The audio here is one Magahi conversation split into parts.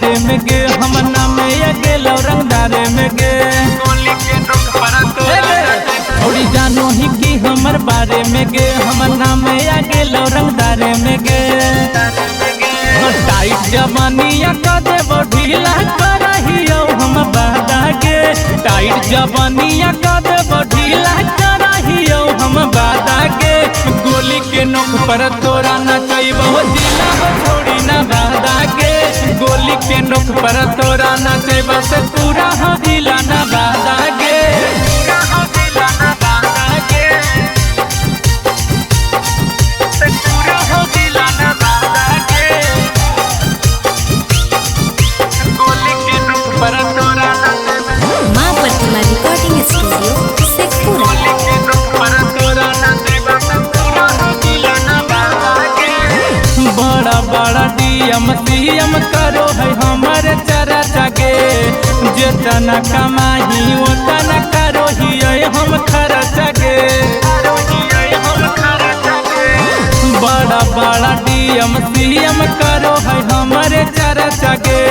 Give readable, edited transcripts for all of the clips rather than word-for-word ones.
बारे में गे, हम नाम या गेलो रंगदारे में गे। गोली के नोक पर तोरा छौड़ी जानो ही की हमर बारे में गे, हम नाम या गेलो रंगदारे में गे। टाइट जवानिया का देबो ढीला करहियो हम बादा गे। टाइट जवानिया का देबो ढीला करहियो हम बादा गे। गोली के नोक पर तोरा नचैबो जिला हो छोड़ी ना बादा गे। गोली के नोक पर तोरा नचैबो से पूरा हो जिला ना बादा गे। हो जिला ना बादा गे, से पूरा हो जिला ना बादा गे। गोली के नोक पर तोरा नचैबो, माँ प्रतिमा रिकॉर्डिंग स्टूडियो शेखपुरा। गोली के नोक पर तोरा नचैबो से पूरा हो जिला ना बादा गे। बड़ा बड़ा डीएम सीएम करो है हमारे चर्चा गे। जितना कमाही उतना करो ही हम खर्चा गे। बड़ा बड़ा डीएम सीएम करो है हमारे चर्चा गे।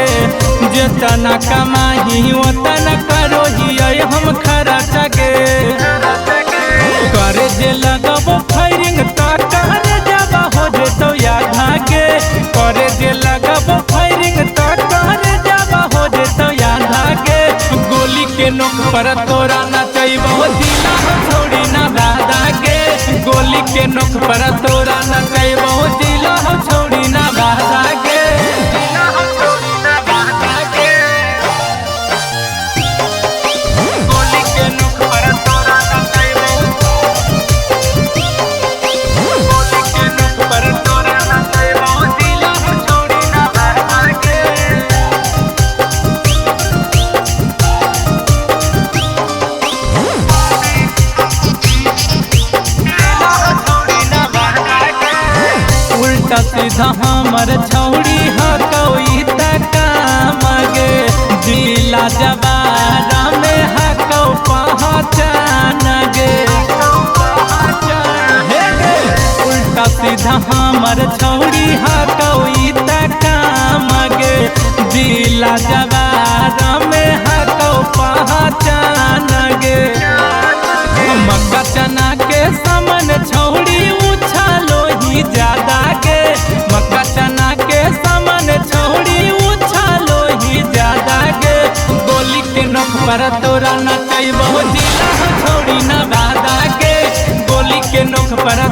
जितना कमाही उतना करो ही हम खर्चा गे। करे जे लगबो फायरिंग ता करे जाबा हो जेतो याद गे। करे जे लगबो फायरिंग ता करे जाबा हो जेतो याद गे। गोली के नोक पर तोरा नचैबो जिला हो छोड़ी ना बादा गे। गोली के नोक पर तोरा नचैबो जिला हो छोड़ी ना बादा गे। जिला हो छोड़ी ना बादा गे। गोली के नोक पर तोरा नचैबो, गोली के नोक पर तोरा नचैबो जिला हो छोड़ी ना बादा गे। जिला हो छोड़ी ना बादा गे। उल्टा सीधा हमर छौड़ी हकौई तका मगे। जिला जवारा में हकौ पहचान गे। हे गे, उल्टा सीधा हमर छौड़ी हकौई तका मगे। जिला जवारा में हकौ पहचान गे। मक्का चना के समन छौड़ी उछालो ही ज्यादा के। मक्का चना के समन छौड़ी उछालो ही ज्यादा के। गोली के नोक पर तोरा नचैबो जिला हो छोड़ी ना बादा के। गोली के नोक पर